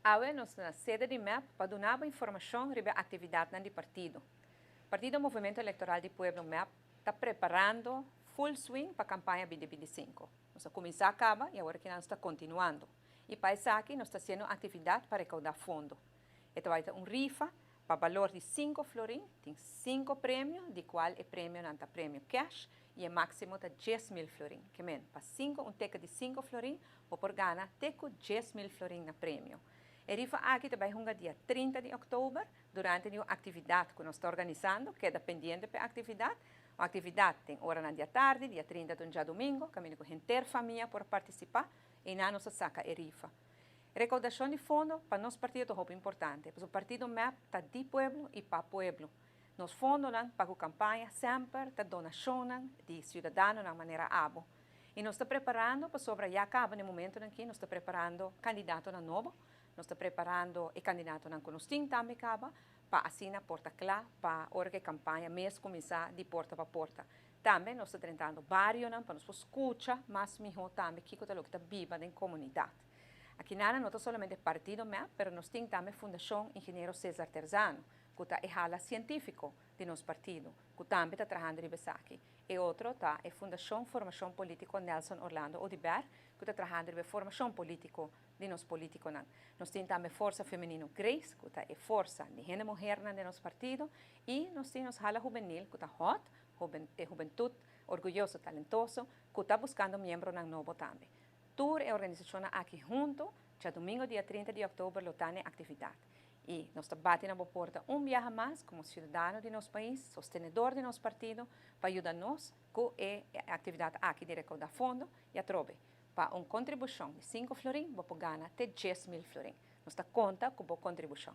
Awe nos ta na sede di mep pa duna bo informacion riba e actividadnan di partido. Partido Movimento Electoral di Pueblo, mep, ta preparando full swing pa campaña 2025. Nos a cuminsa caba y awor aki nos ta continuando. Y pa esaki nos ta haciendo actividad pa recauda fondo. E ta bay ta un rifa pa balor di 5 florin, tin 5 premio, di cual e premionan ta premio cash y e maximo ta 10.000 florin. Kemen, pa 5, un ticket di 5 florin, bo por gana te cu 10.000 florin na premio. E rifa aki ta bay hunga dia 30 di october, durante un actividad cu nos ta organisando, keda pendiente pa e actividad. E actividad tin ora na dia tardi, dia 30 di diadomingo, caminda cu henter famia por participa, y nan nos saca e rifa. Recaudacion di fondo pa nos partido ta importante, pasobra partido MEP ta di pueblo y pa pueblo. Nos fondonan pa e campaña semper ta donacion di ciudadanonan manera abo. Y nos ta preparando pasobra ya caba na e momento aki, nos ta preparando candidatonan nobo, nos ta preparando e candidatonan cu nos tin tambe caba, pa asina por ta cla pa ora cu e campaña mes cuminsa di porta pa porta. Tambe nos ta drentando barionan pa nos scucha mas miho tambe kico ta loke ta biba den comunidad. Aki no ta solamente partido MEP, pero nos tin tambe Fundacion Ingeniero Cesar Terzano, cu ta e ala cientifico di nos partido, cu tambe ta trahando riba esaki. E otro ta e Fundacion Formacion Politico Nelson Orlando Oduber, cu ta trahando riba formacion politico di nos politiconan. Nos tin tambe Forsa Femenino Grace, cu ta e forsa di hende muher di nos partido, y nos tin hala hubenil, cu ta HOT, Hubentud Orguyoso Talentoso, cu ta buscando miembronan nobo tambe. Tur e organisacion aki hunto, diadomingo dia 30 di october, lo tin actividad. Y nos ta bati na porta un biaha mas, como ciudadano di nos pais, sostenedor di nos partido, pa yuda nos cu e actividad aki di recauda fondo y atrobe. Pa un contribucion di 5 florin, bo por gana te 10 mil florin. Nos ta conta cu bo contribucion.